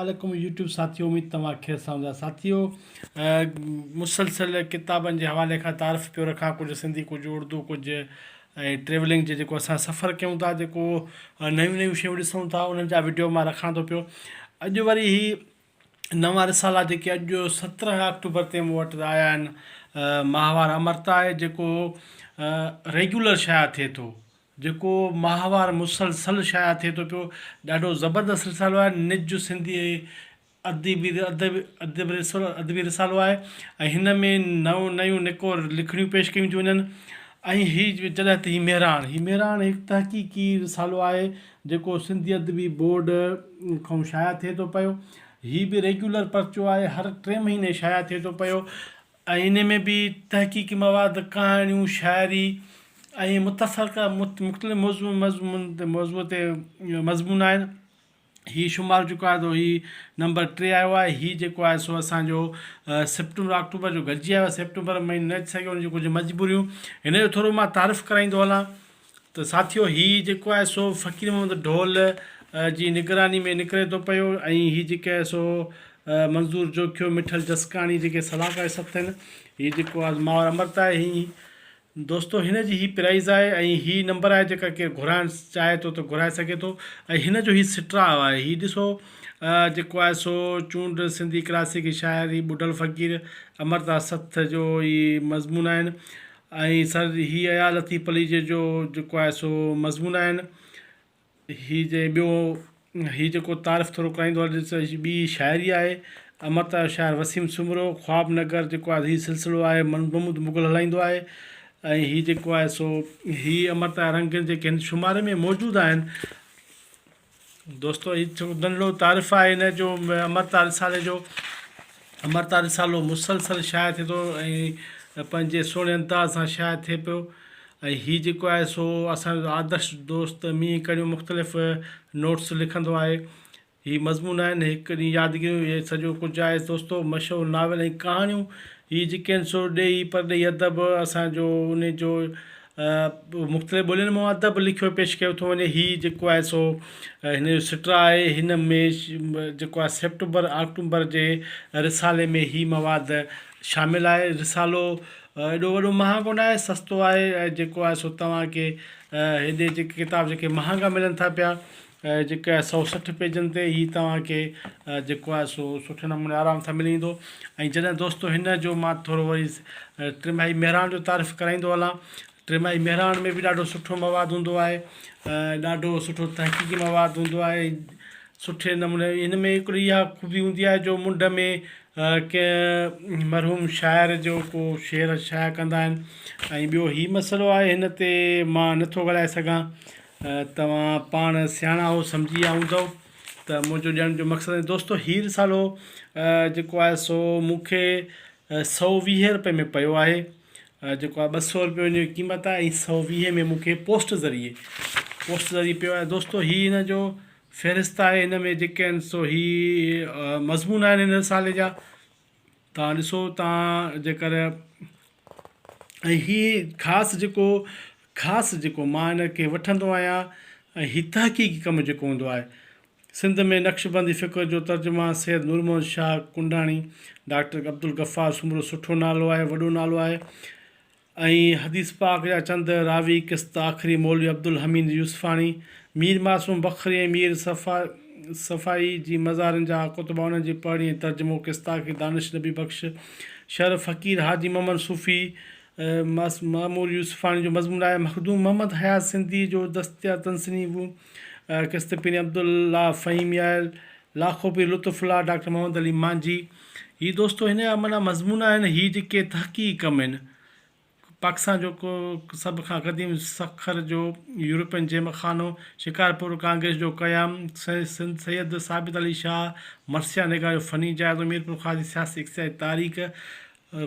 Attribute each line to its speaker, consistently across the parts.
Speaker 1: عليڪم يوٽيوب ساٿيو اميد توهان خير سان هوندا ساٿيو مسلسل ڪتابن جي حوالي کان تعارف پيو رکان ڪجهه سنڌي ڪجهه اردو ڪجهه ۽ ٽريولنگ جي جيڪو اسان سفر ڪيون ٿا جيڪو نيون نيون شيون ڏسون ٿا انهن جا وڊيو مان رکان ٿو پيو اڄ وري هي نوان رسالا جيڪي اڄ 17 آڪٽوبر تي مون وٽ آيا آهن ماهوار امرتا آهي جيڪو ريگيولر شايع ٿئي ٿو جيڪو ماهوار مسلسل شايع ٿئي ٿو پيو ڏاڍو زبردست رسالو آهي نج سنڌي ادبي ادبي رسالو آهي ۽ هن ۾ نئون نيون نڪور لکڻيون پيش ڪيون ٿيون وڃن ۽ هي جڏهن ته هي مهراڻ هي مهراڻ هڪ تحقيقي رسالو آهي جيڪو سنڌي ادبي بورڊ کان شايع ٿئي ٿو پيو هي به ريگيولر پرچو آهي هر ٽي مهيني شايع ٿئي ٿو پيو ۽ انهي ۾ به تحقيقي مواد، ڪهاڻيون، شاعري ۽ متفرقه مختلف موضوع مضمون موضوع تي مضمون آهن. هي شمار جيڪو آهي سو هي نمبر 3 آيو آهي. هي جيڪو آهي سو اسان جو سيپٽمبر آڪٽوبر جو گڏجي آيو آهي. سيپٽمبر مهينو نه اچي سگهيو ان جون ڪجهه مجبوريون. هن جو ٿورو مان تعارف ڪرائيندو هلان ته ساٿيو هي جيڪو آهي سو فقير محمد ڍول جي نگراني ۾ نڪري ٿو پيو ۽ هي جيڪي آهي سو منظور جوکيو مٺل جسڪاڻي جيڪي صلاحڪار سٿ آهن هي جيڪو آهي ماور امرت آهي هي دوستو هن جي هي پرائز آهي ۽ هي نمبر آهي جيڪا ڪير گهرائڻ چاهي ٿو ته گهرائي سگهي ٿو ۽ هن جو هي سٽرا آهي هي ڏسو جيڪو آهي سو چونڊ سنڌي ڪلاسيڪي شاعري ٻڍل فقير امرتا سٿ جو هي مضمون آهن ۽ سر هي اياز لطيف پليجي جو جيڪو آهي سو مضمون آهن هي جي ٻيو هي جيڪو تعارف ٿورو ڪرائيندو هلجي ته هي ٻي شاعري آهي امرتا جو شاعر وسيم سومرو خواب نگر جيڪو آهي هي سلسلو آهي محمود مغل هلائيندو آهي ۽ هي جيڪو آهي سو هي امرتا جا رنگ جيڪي هن شماري ۾ موجود آهن دوستو هي ننڍڙو تعارف آهي هن جو امرتا رسالي جو امرتا رسالو مسلسل شايع ٿئي ٿو ۽ پنهنجي سهڻي انداز سان شايع ٿئي پيو ۽ هي جيڪو آهي سو اسان جو آدرش دوست مينهن ڪڙيون مختلف نوٽس لکندو آهي هي مضمون آهن هڪ ڏينهن يادگيريون هي سڄو ڪجهه آهي دوستو مشهور ناول ۽ ڪهاڻيون هي جيڪي آهن سو ڏيهي پرڏيهي ادب اسان جو ان جو مختلف ٻولين مان ادب لکيو پيش ڪيو ٿو وڃي هي جيڪو آهي سو هن جو سٽرا آهي هن ۾ جيڪو آهي سيپٽمبر آڪٽومبر جي رسالي ۾ هي مواد شامل آهي رسالو ايڏو وڏو مهانگو نه آهي سستو آهي ۽ جيڪو آهي سو توهان کي هيڏي جيڪي ڪتاب جيڪي مهانگا ملن ٿا پيا جيڪا 160 پيجن تي هي توهان کي جيڪو آهي سو سٺي نموني آرام سان ملي ويندو ۽ جڏهن دوستو هن جو مان ٿورو وري ٽماهي مهراڻ جو تعارف ڪرائيندو هلان ٽماهي مهراڻ ۾ به ڏاڍو سٺو مواد هوندو آهي ڏاڍو سٺو تحقيقي مواد هوندو آهي سٺي نموني هن ۾ هڪڙي اها خوبي هوندي آهي جو منڍ ۾ ڪنهن مرحوم شاعر جو ڪو شعر شايع ڪندا آهن ۽ ٻيو هي مسئلو آهي هن تي مان نٿو ڳالهائي سگهان توهان پاڻ سياڻا هو سمجهي ويا هوندؤ ته منهنجو ڏيڻ جو مقصد ۽ دوستو هي رسالو جيڪو آهي سو مون کي 120 روپئي ۾ پيو آهي جيڪو آهي 200 روپيو ان جي قيمت آهي ۽ 120 ۾ مون کي پوسٽ ذريعي پوسٽ ذريعي پيو آهي دوستو هي هن جو فهرست آهي هن ۾ جيڪي آهن سو هي مضمون آهن هن رسالي جا توهان ڏسو توهان جيڪر ۽ هي خاص جيڪو خاص جيڪو مان ان کي وٺندو آهيان ۽ هي تحقيقي ڪم جيڪو هوندو آهي سنڌ ۾ نقشبندي فڪر جو ترجمان سيد نور محمد شاهه ڪنڊاڻي ڊاڪٽر عبدالغفار سومرو سٺو نالو آهي وڏو نالو آهي ۽ حديث پاڪ جا چند راوي قسط آخري مولوي عبدالحميد يوسفاڻي مير معصوم بکري ۽ مير صفائي جي مزارن جا ڪتبا انهن جي پڙهڻي ۽ ترجمو قسط آخري دانش نبي بخش شر فقير حاجي محمد صوفي معمور يوسفاڻي جو مضمون آهي مخدوم محمد حيات سنڌي جو دستيا تنسنيف قسط پير عبدالله فهيم يائل لاکو پير لطف الله ڊاڪٽر محمد علي مانجهي هي دوستو هن جا معنيٰ مضمون آهن هي جيڪي تحقيقي ڪم آهن پاڪستان جو سڀ کان قديم سکر جو يورپين جيم خانو شڪارپور ڪانگريس جو قيام سيد ثابت علي شاهه مرثيه نگار جو فني جائزو ميرپورخاص جي سياسي اقتصادي تاريخ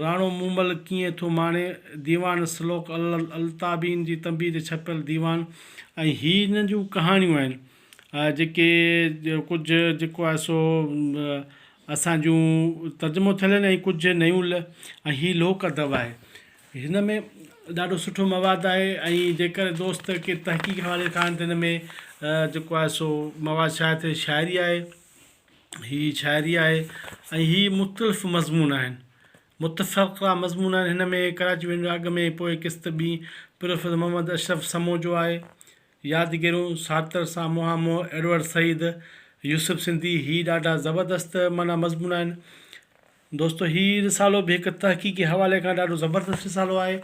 Speaker 1: راڻو مومل ڪيئن ٿو ماڻي، ديوان سلوڪ التابين جي تنبيهه تي ڇپيل ديوان ۽ هي هنن جون ڪهاڻيون آهن جيڪي ڪجهه جيڪو آهي سو اسان جون ترجمو ٿيل آهن ۽ ڪجهه نيون ۽ هي لوڪ ادب آهي هن ۾ ڏاڍو سٺو مواد آهي ۽ جيڪر دوست ڪي تحقيق حوالي کان آهن ته هن ۾ جيڪو آهي سو مواد شايع ٿيل شاعري آهي. هي شاعري آهي ۽ هي مختلف مضمون آهن متفرقه مضمون آهن هن ۾ ڪراچي وڃڻ اڳ ۾ پوء قسط ٻي پروفيسر محمد اشرف سمون جو آهي يادگيرون سارتر سان منهان منهن ايڊورڊ سعيد يوسف سنڌي هي ڏاڍا زبردست معنيٰ مضمون آهن دوستو هي رسالو به هڪ تحقيقي حوالي کان ڏاڍو زبردست رسالو آهي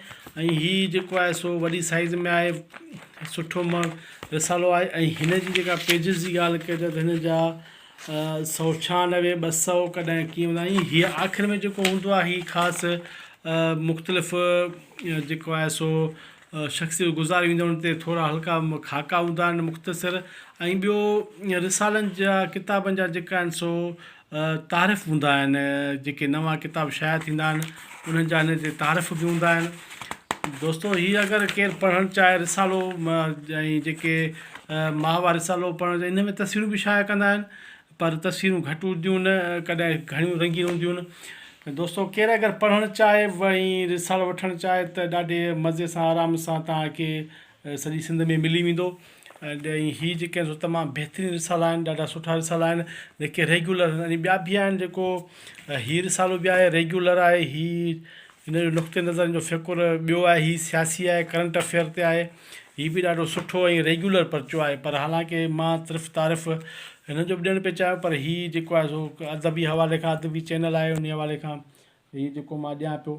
Speaker 1: ۽ هي جيڪو آهي سو وڏي سائيز ۾ آهي سٺو رسالو آهي ۽ هن جي جيڪا پيجز جي ڳالهه ڪجي ته هن جا 196 200 ڪڏهن ڪيئن هوندا آهن هي آخر ۾ جيڪو هوندو آهي هي خاص مختلف جيڪو آهي سو شخصي گذاري ويندو ان تي ٿورا هلڪا خاڪا هوندا آهن مختصر ۽ ٻيو رسالن جا ڪتابن جا جيڪا آهن سو تعارف هوندا آهن جيڪي نوان ڪتاب شايع ٿيندا آهن انهن جا هن تي تعارف به هوندا آهن دوستو هي اگر ڪير پڙهڻ چاهي رسالو ۽ جيڪي ماهوار رسالو پڙهڻ چاهي ان ۾ تصويرون به شايع ڪندا آهن پر تصويرون گهٽ هونديون آهن ڪڏهن گهڻيون رنگين هونديون آهن دوستو ڪير اگر پڙهڻ چاهي ۽ رسالو وٺڻ چاهي ته ڏاڍي مزي سان آرام سان توهان کي سڄي سنڌ ۾ ملي ويندو ۽ هي جيڪي آهن سو تمام بهترين رسالا آهن ڏاڍا سٺا رسالا آهن جيڪي ريگيولر آهن ۽ ٻيا به آهن جيڪو هي رسالو به آهي ريگيولر آهي هي هن جو نقطي نظر جو فڪر ٻيو آهي هي سياسي آهي ڪرنٽ افيئر تي آهي هي به ڏاڍو سٺو ۽ ريگيولر پرچو آهي پر حالانڪه مان صرف تعارف هن جو به ڏيڻ پئي چاهيو پر هي جيڪو آهي سو ادبي حوالي کان ادبي چينل آهي ان حوالي کان هي جيڪو مان ڏيان پيو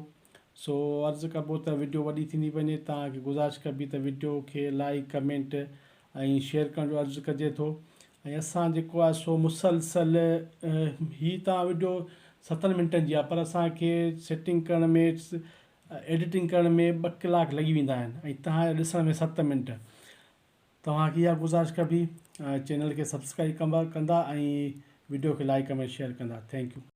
Speaker 1: سو عرض ڪبو ته وڊيو وڏي ٿيندي وڃي توهان کي گذارش ڪبي ته وڊيو کي لائيڪ ڪمينٽ ۽ شيئر ڪرڻ جو عرض ڪجي ٿو ۽ اسان جيڪو آهي سو مسلسل هي توهان وڊيو ستن منٽن جي آهي پر اسان کي سيٽنگ ڪرڻ ۾ ايڊيٽنگ ڪرڻ ۾ ٻه ڪلاڪ لڳي ويندا آهن ۽ توهان جا ڏسڻ ۾ ست منٽ توهان کي اها گذارش ڪبي چينل کي سبسڪرائب ڪندا ۽ وڊيو کي لائيڪ ڪمينٽ شيئر ڪندا thank you.